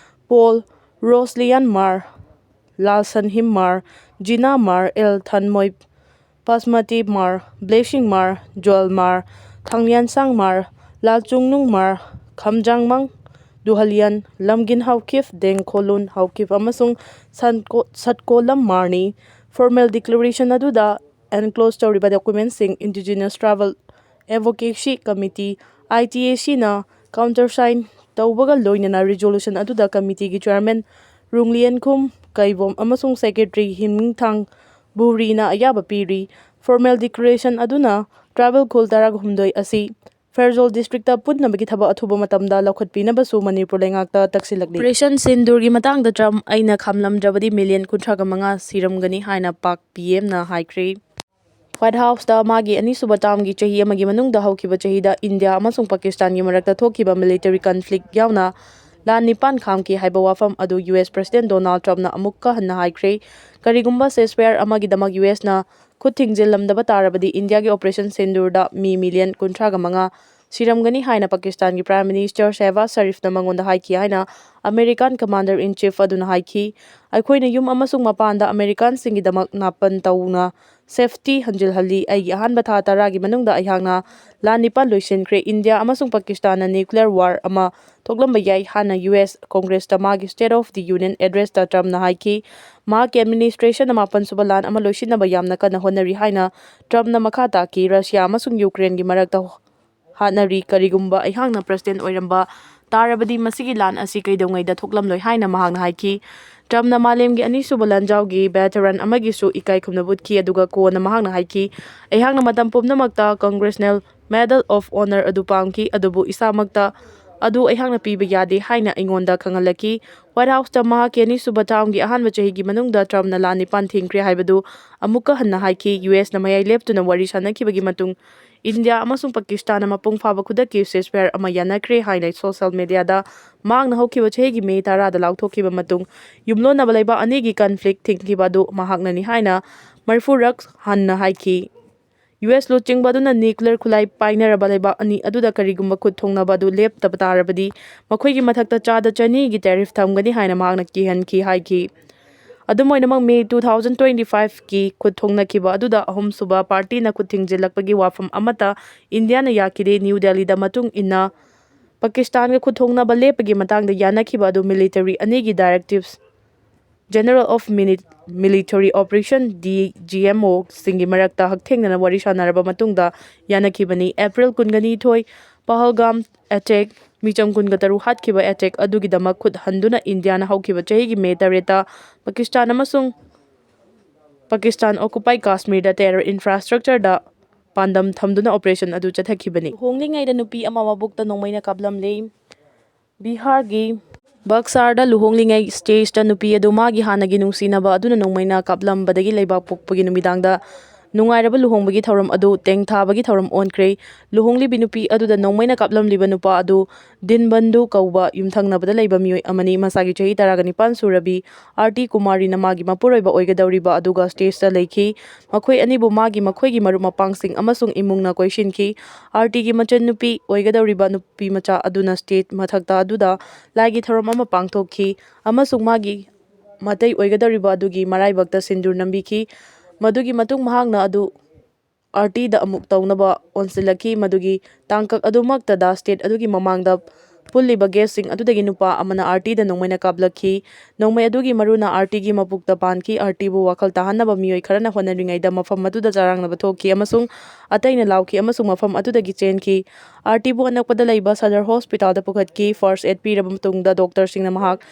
ꯄꯣꯜ ꯔꯣꯁꯂꯤꯌꯥꯟ ꯃꯥꯔ, ꯂꯥꯜꯁꯟꯍꯤꯝ ꯃꯥꯔ, ꯖꯤꯅꯥ ꯃꯥꯔ, ꯑꯦꯜ ꯊꯟꯃꯣꯏ, ꯄꯁꯃꯇꯤ ꯃꯥꯔ, ꯕ꯭ꯂꯦꯁꯤꯡ ꯃꯥꯔ, ꯖꯣꯜ ꯃꯥꯔ, ꯊꯥꯡꯂꯤꯌꯥꯟꯁꯥꯡ ꯃꯥꯔ, ꯂꯥꯜꯆꯨꯡꯅꯨꯡ ꯃꯥꯔ, ꯈꯝꯖꯥꯡꯃꯥꯡ ꯗꯨꯍꯂꯤꯌꯥꯟ, ꯂꯝꯒꯤꯟ ꯍꯥꯎꯀꯤꯞ, ꯗꯦꯡꯈꯣꯂꯨꯟ ꯍꯥꯎꯀꯤꯞ ꯑꯃꯁꯨꯡ ꯁꯟꯀꯣ-, ꯁꯠꯀꯣꯂꯝ ꯃꯥꯔꯅꯤ꯫ ꯐꯣꯔꯃꯦꯜ ꯗꯤꯀ꯭ꯂꯦꯔꯦꯁꯟ ꯑꯗꯨꯗ ꯑꯦꯟꯀ꯭ꯂꯣꯖ ꯇꯧꯔꯤꯕ ꯗꯣꯀꯨꯃꯦꯟꯁꯤꯡ indigenous tribal advocacy committee, I T A ꯁꯤꯅ ꯀꯥꯎꯟꯇꯔ ꯁꯥꯏꯟ ꯇꯧꯕꯒ ꯂꯣꯏꯅꯅ ꯔꯤꯖꯣꯂꯨꯁꯟ ꯑꯗꯨꯗ ꯀꯃꯤꯇꯤꯒꯤ ꯆꯤꯌꯔꯃꯦꯟ ꯔꯨꯡꯂꯤꯌꯟꯈꯨꯝ ꯀꯩꯕꯣꯝ ꯑꯃꯁꯨꯡ ꯁꯦꯀ꯭ꯔꯦꯇꯔꯤ ꯍꯤꯝꯃꯤꯡꯊꯥꯡ ꯕꯨꯔꯤꯅ ꯑꯌꯥꯕ ꯄꯤꯔꯤ꯫ ꯐꯣꯔꯃꯦꯜ ꯗꯤꯀ꯭ꯂꯦꯔꯦꯁꯟ ꯑꯗꯨꯅ ꯇ꯭ꯔꯥꯏꯕꯦꯜ ꯈꯨꯜ ꯇꯔꯥꯒ ꯍꯨꯝꯗꯣꯏ ꯑꯁꯤ ꯐꯦꯔꯖꯣꯜ ꯗꯤꯁꯇ꯭ꯔꯤꯛꯇ ꯄꯨꯟꯅꯕꯒꯤ ꯊꯕꯛ ꯑꯊꯨꯕ ꯃꯇꯝꯗ ꯂꯧꯈꯠꯄꯤꯅꯕꯁꯨ ꯃꯅꯤꯄꯨꯔ ꯂꯩꯉꯥꯛꯇ ꯇꯛꯁꯤꯜꯂꯛꯂꯤ꯫ ꯑꯣꯄꯔꯦꯁꯟ ꯁꯤꯟꯗꯨꯔꯒꯤ ꯃꯇꯥꯡꯗ ꯇ꯭ꯔꯝꯞ, "ꯑꯩꯅ ꯈꯥꯝꯂꯝꯗ꯭ꯔꯕꯗꯤ ꯃꯤꯂꯤꯌꯟ ꯀꯨꯟꯊ꯭ꯔꯥꯒ ꯃꯉꯥ ꯁꯤꯔꯝꯒꯅꯤ" ꯍꯥꯏꯅ ꯄꯥꯛ ꯄꯤ ꯑꯦꯝꯅ ꯍꯥꯏꯈ꯭ꯔꯦ꯫ ꯋꯥꯏꯠ ꯍꯥꯎꯁꯇ ꯃꯥꯒꯤ ꯑꯅꯤꯁꯨꯕ ꯇꯥꯝꯒꯤ ꯆꯍꯤ ꯑꯃꯒꯤ ꯃꯅꯨꯡꯗ ꯍꯧꯈꯤꯕ ꯆꯍꯤꯗ ꯏꯟꯗꯤꯌꯥ ꯑꯃꯁꯨꯡ ꯄꯥꯀꯤꯁꯇꯥꯟꯒꯤ ꯃꯔꯛꯇ ꯊꯣꯛꯈꯤꯕ ꯃꯤꯂꯤꯇꯔꯤ ꯀꯟꯐ꯭ꯂꯤꯛ ꯌꯥꯎꯅ ꯂꯥꯟ ꯅꯤꯄꯥꯟ ꯈꯥꯝꯈꯤ ꯍꯥꯏꯕ ꯋꯥꯐꯝ ꯑꯗꯨ ꯌꯨ ꯑꯦꯁ ꯄ꯭ꯔꯁꯤꯗꯦꯟ ꯗꯣꯅꯥꯜꯗ ꯇ꯭ꯔꯝꯞꯅ ꯑꯃꯨꯛꯀ ꯍꯟꯅ ꯍꯥꯏꯈ꯭ꯔꯦ꯫ ꯀꯔꯤꯒꯨꯝꯕ ꯁꯦꯁꯐꯌꯔ ꯑꯃꯒꯤꯗꯃꯛ ꯌꯨ ꯑꯦꯁꯅ ꯈꯨꯠ ꯊꯤꯡꯖꯤꯜꯂꯝꯗꯕ ꯇꯥꯔꯕꯗꯤ ꯏꯟꯗꯤꯌꯥꯒꯤ ꯑꯣꯄꯔꯦꯁꯟ ꯁꯤꯟꯗꯨꯔꯗ ꯃꯤ ꯃꯤꯂꯤꯌꯟ ꯀꯨꯟꯊ꯭ꯔꯥꯒ ꯃꯉꯥ ꯁꯤꯔꯝꯒꯅꯤ ꯍꯥꯏꯅ ꯄꯥꯀꯤꯁꯇꯥꯟꯒꯤ ꯄ꯭ꯔꯥꯏꯝ ꯃꯤꯅꯤꯁꯇꯔ ꯁꯦꯍꯕꯥꯖ ꯁꯔꯤꯐꯅ ꯃꯉꯣꯟꯗ ꯍꯥꯏꯈꯤ ꯍꯥꯏꯅ ꯑꯃꯦꯔꯤꯀꯥꯟ ꯀꯃꯥꯟꯗꯔ ꯏꯟ ꯆꯤꯐ ꯑꯗꯨꯅ ꯍꯥꯏꯈꯤ꯫ "ꯑꯩꯈꯣꯏꯅ ꯌꯨꯝ ꯑꯃꯁꯨꯡ ꯃꯄꯥꯟꯗ ꯑꯃꯦꯔꯤꯀꯥꯟꯁꯤꯡꯒꯤꯗꯃꯛ ꯅꯥꯄꯟ ꯇꯧꯅ ꯁꯦꯐꯇꯤ ꯍꯟꯖꯤꯜꯍꯜꯂꯤ꯫ ꯑꯩꯒꯤ ꯑꯍꯥꯟꯕ ꯊꯥ ꯇꯔꯥꯒꯤ ꯃꯅꯨꯡꯗ ꯑꯩꯍꯥꯛꯅ ꯂꯥꯟ ꯅꯤꯄꯥꯟ ꯂꯣꯏꯁꯤꯟꯈ꯭ꯔꯦ꯫ ꯏꯟꯗꯤꯌꯥ ꯑꯃꯁꯨꯡ ꯄꯥꯀꯤꯁꯇꯥꯟꯅ ꯅ꯭ꯌꯨꯀ꯭ꯂꯤꯌꯔ ꯋꯥꯔ ꯑꯃ ꯊꯣꯛꯂꯝꯕ ꯌꯥꯏ" ꯍꯥꯏꯅ ꯌꯨ ꯑꯦꯁ ꯀꯣꯡꯒ꯭ꯔꯦꯁꯇ ꯃꯥꯒꯤ ꯁ꯭ꯇꯦꯠ ꯑꯣꯐ ꯗꯤ ꯌꯨꯅꯤꯌꯟ ꯑꯦꯗ꯭ꯔꯦꯁꯇ ꯇ꯭ꯔꯝꯞꯅ ꯍꯥꯏꯈꯤ꯫ ꯃꯍꯥꯛꯀꯤ ꯑꯦꯗꯃꯤꯅꯤꯁꯇ꯭ꯔꯦꯁꯟꯅ ꯃꯥꯄꯟꯁꯨꯕ ꯂꯥꯟ ꯑꯃ ꯂꯣꯏꯁꯤꯟꯅꯕ ꯌꯥꯝꯅ ꯀꯟꯅ ꯍꯣꯠꯅꯔꯤ ꯍꯥꯏꯅ ꯇ꯭ꯔꯝꯞꯅ ꯃꯈꯥ ꯇꯥꯈꯤ꯫ ꯔꯁꯤꯌꯥ ꯑꯃꯁꯨꯡ ꯌꯨꯀ꯭ꯔꯦꯟꯒꯤ ꯃꯔꯛꯇ ꯍꯥꯠꯅꯔꯤ꯫ "ꯀꯔꯤꯒꯨꯝꯕ ꯑꯩꯍꯥꯛꯅ ꯄ꯭ꯔꯁꯤꯗꯦꯟ ꯑꯣꯏꯔꯝꯕ ꯇꯥꯔꯕꯗꯤ ꯃꯁꯤꯒꯤ ꯂꯥꯟ ꯑꯁꯤ ꯀꯩꯗꯧꯉꯩꯗ ꯊꯣꯛꯂꯝꯂꯣꯏ" ꯍꯥꯏꯅ ꯃꯍꯥꯛꯅ ꯍꯥꯏꯈꯤ꯫ ꯇ꯭ꯔꯝꯞꯅ ꯃꯥꯂꯦꯝꯒꯤ ꯑꯅꯤꯁꯨꯕ ꯂꯥꯟꯖꯥꯎꯒꯤ ꯚꯦꯇꯔꯟ ꯑꯃꯒꯤꯁꯨ ꯏꯀꯥꯏ ꯈꯨꯝꯅꯕ ꯎꯠꯈꯤ, ꯑꯗꯨꯒ ꯀꯣꯟꯅ ꯃꯍꯥꯛꯅ ꯍꯥꯏꯈꯤ, "ꯑꯩꯍꯥꯛꯅ ꯃꯇꯝ ꯄꯨꯝꯅꯃꯛꯇ ꯀꯣꯡꯒ꯭ꯔꯦꯁꯅꯦꯜ ꯃꯦꯗꯜ ꯑꯣꯐ ꯑꯣꯅꯔ ꯑꯗꯨ ꯄꯥꯝꯈꯤ, ꯑꯗꯨꯕꯨ ꯏꯁꯥꯃꯛꯇ ꯑꯗꯨ ꯑꯩꯍꯥꯛꯅ ꯄꯤꯕ ꯌꯥꯗꯦ" ꯍꯥꯏꯅ ꯑꯩꯉꯣꯟꯗ ꯈꯪꯍꯜꯂꯛꯈꯤ꯫ ꯋꯥꯏꯠ ꯍꯥꯎꯁꯇ ꯃꯍꯥꯛꯀꯤ ꯑꯅꯤꯁꯨꯕ ꯇꯥꯝꯒꯤ ꯑꯍꯥꯟꯕ ꯆꯍꯤꯒꯤ ꯃꯅꯨꯡꯗ ꯇ꯭ꯔꯝꯞꯅ ꯂꯥꯟ ꯅꯤꯄꯥꯟ ꯊꯤꯡꯈ꯭ꯔꯦ ꯍꯥꯏꯕꯗꯨ ꯑꯃꯨꯛꯀ ꯍꯟꯅ ꯍꯥꯏꯈꯤ꯫ ꯌꯨ ꯑꯦꯁꯅ ꯃꯌꯥꯏ ꯂꯦꯞꯇꯨꯅ ꯋꯥꯔꯤ ꯁꯥꯅꯈꯤꯕꯒꯤ ꯃꯇꯨꯡ ꯏꯟꯗꯤꯌꯥ ꯑꯃꯁꯨꯡ ꯄꯥꯀꯤꯁꯇꯥꯟꯅ ꯃꯄꯨꯡ ꯐꯥꯕ ꯈꯨꯗꯛꯀꯤ ꯁꯤꯁꯐꯌꯔ ꯑꯃ ꯌꯥꯅꯈ꯭ꯔꯦ ꯍꯥꯏꯅ ꯁꯣꯁꯤꯌꯦꯜ ꯃꯤꯗꯤꯌꯥꯗ ꯃꯍꯥꯛꯅ ꯍꯧꯈꯤꯕ ꯆꯍꯤꯒꯤ ꯃꯦ ꯇꯔꯥꯗ ꯂꯥꯎꯊꯣꯛꯈꯤꯕ ꯃꯇꯨꯡ, ꯌꯨꯝꯂꯣꯟꯅꯕ ꯂꯩꯕꯥꯛ ꯑꯅꯤꯒꯤ ꯀꯟꯐ꯭ꯂꯤꯛ ꯊꯤꯡꯈꯤꯕ ꯑꯗꯨ ꯃꯍꯥꯛꯅꯅꯤ ꯍꯥꯏꯅ ꯃꯔꯤꯐꯨꯔꯛ ꯍꯟꯅ ꯍꯥꯏꯈꯤ꯫ ꯌꯨ ꯑꯦꯁ ꯂꯨꯆꯤꯡꯕ ꯑꯗꯨꯅ ꯅ꯭ꯌꯨꯀ꯭ꯂꯤꯌꯔ ꯈꯨꯠꯂꯥꯏ ꯄꯥꯏꯅꯔꯕ ꯂꯩꯕꯥꯛ ꯑꯅꯤ ꯑꯗꯨꯗ ꯀꯔꯤꯒꯨꯝꯕ ꯈꯨꯠ ꯊꯣꯡꯅꯕ ꯑꯗꯨ ꯂꯦꯞꯇꯕ ꯇꯥꯔꯕꯗꯤ, ꯃꯈꯣꯏꯒꯤ ꯃꯊꯛꯇ ꯆꯥꯗ ꯆꯅꯤꯒꯤ ꯇꯦꯔꯤꯐ ꯊꯝꯒꯅꯤ ꯍꯥꯏꯅ ꯃꯍꯥꯛꯅ ꯀꯤꯍꯟꯈꯤ ꯍꯥꯏꯈꯤ꯫ ꯑꯗꯨꯝ ꯑꯣꯏꯅꯃꯛ, ꯃꯦ two thousand twenty five ꯀꯤ ꯈꯨꯠ ꯊꯣꯡꯅꯈꯤꯕ ꯑꯗꯨꯗ ꯑꯍꯨꯝꯁꯨꯕ ꯄꯥꯔꯇꯤꯅ ꯈꯨꯠ ꯊꯤꯡꯖꯤꯜꯂꯛꯄꯒꯤ ꯋꯥꯐꯝ ꯑꯃꯠꯇ ꯏꯟꯗꯤꯌꯥꯅ ꯌꯥꯈꯤꯗꯦ꯫ ꯅ꯭ꯌꯨ ꯗꯦꯜꯂꯤꯗ ꯃꯇꯨꯡ ꯏꯟꯅ ꯄꯥꯀꯤꯁꯇꯥꯟꯒ ꯈꯨꯠ ꯊꯣꯡꯅꯕ ꯂꯦꯞꯄꯒꯤ ꯃꯇꯥꯡꯗ ꯌꯥꯅꯈꯤꯕ ꯑꯗꯨ ꯃꯤꯂꯤꯇꯔꯤ ꯑꯅꯤꯒꯤ directors general of military operation, D G M ꯑꯣꯁꯤꯡꯒꯤ ꯃꯔꯛꯇ ꯍꯛꯊꯦꯡꯅꯅ ꯋꯥꯔꯤ ꯁꯥꯟꯅꯔꯕ ꯃꯇꯨꯡꯗ ꯌꯥꯅꯈꯤꯕꯅꯤ꯫ ꯑꯦꯄ꯭ꯔꯤꯜ ꯀꯨꯟꯒꯅꯤꯊꯣꯏ, ꯄꯍꯜꯒꯥꯝ ꯑꯦꯇꯦꯛ, ꯃꯤꯆꯝ ꯀꯨꯟꯒ ꯇꯔꯨꯛ ꯍꯥꯠꯈꯤꯕ ꯑꯦꯇꯦꯛ ꯑꯗꯨꯒꯤꯗꯃꯛ ꯈꯨꯠ ꯍꯟꯗꯨꯅ ꯏꯟꯗꯤꯌꯥꯅ ꯍꯧꯈꯤꯕ ꯆꯍꯤꯒꯤ ꯃꯦ ꯇꯔꯦꯠꯇ ꯄꯥꯀꯤꯁꯇꯥꯟ ꯑꯃꯁꯨꯡ ꯄꯥꯀꯤꯁꯇꯥꯟ ꯑꯣꯀꯨꯄꯥꯏ ꯀꯥꯁꯃꯤꯔꯗ ꯇꯦꯔꯔ ꯏꯟꯐ꯭ꯔꯥꯁꯇ꯭ꯔꯛꯆꯔꯗ ꯄꯥꯟꯗꯝ ꯊꯝꯗꯨꯅ operation ꯑꯗꯨ ꯆꯠꯊꯈꯤꯕꯅꯤ꯫ ꯂꯨꯍꯣꯡꯂꯤꯉꯩꯗ ꯅꯨꯄꯤ ꯑꯃ ꯃꯕꯨꯛꯇ ꯅꯣꯡꯃꯩꯅ ꯀꯥꯞꯂꯝꯂꯦ꯫ ꯕꯤꯍꯥꯔꯒꯤ ꯕꯛꯁꯥꯔꯗ ꯂꯨꯍꯣꯡꯂꯤꯉꯩ stageꯇ ꯅꯨꯄꯤ ꯑꯗꯨ ꯃꯥꯒꯤ ꯍꯥꯟꯅꯒꯤ ꯅꯨꯡꯁꯤꯅꯕ ꯑꯗꯨꯅ ꯅꯣꯡꯃꯩꯅ ꯀꯥꯞꯂꯝꯕꯗꯒꯤ ꯂꯩꯕꯥꯛꯄꯣꯛꯄꯒꯤ ꯅꯨꯃꯤꯗꯥꯡꯗ ꯅꯨꯡꯉꯥꯏꯔꯕ ꯂꯨꯍꯣꯡꯕꯒꯤ ꯊꯧꯔꯝ ꯑꯗꯨ ꯇꯦꯡꯊꯥꯕꯒꯤ ꯊꯧꯔꯝ ꯑꯣꯟꯈ꯭ꯔꯦ꯫ ꯂꯨꯍꯣꯡꯂꯤꯕꯤ ꯅꯨꯄꯤ ꯑꯗꯨꯗ ꯅꯣꯡꯃꯩꯅ ꯀꯥꯞꯂꯝꯂꯤꯕ ꯅꯨꯄꯥ ꯑꯗꯨ ꯗꯤꯟꯕꯟꯗꯨ ꯀꯧꯕ ꯌꯨꯝꯊꯪꯅꯕꯗ ꯂꯩꯕ ꯃꯤꯑꯣꯏ ꯑꯃꯅꯤ꯫ ꯃꯁꯥꯒꯤ ꯆꯍꯤ ꯇꯔꯥꯒ ꯅꯤꯄꯥꯟ ꯁꯨꯔꯕꯤ ꯑꯥꯔꯇꯤ ꯀꯨꯃꯥꯔꯤꯅ ꯃꯥꯒꯤ ꯃꯄꯨꯔꯣꯏꯕ ꯑꯣꯏꯒꯗꯧꯔꯤꯕ ꯑꯗꯨꯒ stageꯇ ꯂꯩꯈꯤ꯫ ꯃꯈꯣꯏ ꯑꯅꯤꯕꯨ ꯃꯥꯒꯤ ꯃꯈꯣꯏꯒꯤ ꯃꯔꯨꯞ ꯃꯄꯥꯡꯁꯤꯡ ꯑꯃꯁꯨꯡ ꯏꯃꯨꯡꯅ ꯀꯣꯏꯁꯤꯟꯈꯤ꯫ ꯑꯥꯔꯇꯤꯒꯤ ꯃꯆꯟꯅꯨꯄꯤ ꯑꯣꯏꯒꯗꯧꯔꯤꯕ ꯅꯨꯄꯤ ꯃꯆꯥ ꯑꯗꯨꯅ stage ꯃꯊꯛꯇ ꯑꯗꯨꯗ ꯂꯥꯏꯒꯤ ꯊꯧꯔꯝ ꯑꯃ ꯄꯥꯡꯊꯣꯛꯈꯤ ꯑꯃꯁꯨꯡ ꯃꯥꯒꯤ ꯃꯇꯩ ꯑꯣꯏꯒꯗꯧꯔꯤꯕ ꯑꯗꯨꯒꯤ ꯃꯔꯥꯏꯕꯛꯇ ꯁꯤꯟꯗꯨꯔ ꯅꯝꯕꯤꯈꯤ꯫ ꯃꯗꯨꯒꯤ ꯃꯇꯨꯡ ꯃꯍꯥꯛꯅ ꯑꯗꯨ ꯑꯥꯔꯇꯤꯗ ꯑꯃꯨꯛ ꯇꯧꯅꯕ ꯑꯣꯟꯁꯤꯜꯂꯛꯈꯤ꯫ ꯃꯗꯨꯒꯤ ꯇꯥꯡꯀꯛ ꯑꯗꯨꯃꯛꯇꯗ stage ꯑꯗꯨꯒꯤ ꯃꯃꯥꯡꯗ ꯄꯨꯜꯂꯤꯕ guestꯁꯤꯡ ꯑꯗꯨꯗꯒꯤ ꯅꯨꯄꯥ ꯑꯃꯅ ꯑꯥꯔꯇꯤꯗ ꯅꯣꯡꯃꯩꯅ ꯀꯥꯞꯂꯛꯈꯤ꯫ ꯅꯣꯡꯃꯩ ꯑꯗꯨꯒꯤ ꯃꯔꯨꯅ ꯑꯥꯔꯇꯤꯒꯤ ꯃꯄꯨꯛꯇ ꯄꯥꯟꯈꯤ꯫ ꯑꯥꯔꯇꯤꯕꯨ ꯋꯥꯈꯜ ꯇꯥꯍꯟꯅꯕ ꯃꯤꯑꯣꯏ ꯈꯔꯅ ꯍꯣꯠꯅꯔꯤꯉꯩꯗ ꯃꯐꯝ ꯑꯗꯨꯗ ꯆꯔꯥꯡꯅꯕ ꯊꯣꯛꯈꯤ ꯑꯃꯁꯨꯡ ꯑꯇꯩꯅ ꯂꯥꯎꯈꯤ ꯑꯃꯁꯨꯡ ꯃꯐꯝ ꯑꯗꯨꯗꯒꯤ ꯆꯦꯟꯈꯤ꯫ ꯑꯥꯔꯇꯤꯕꯨ ꯑꯅꯛꯄꯗ ꯂꯩꯕ ꯁꯗꯔ ꯍꯣꯁꯄꯤꯇꯥꯜꯗ ꯄꯨꯈꯠꯈꯤ꯫ First aid ꯄꯤꯔꯕ ꯃꯇꯨꯡꯗ doctorꯁꯤꯡꯅ ꯃꯍꯥꯛ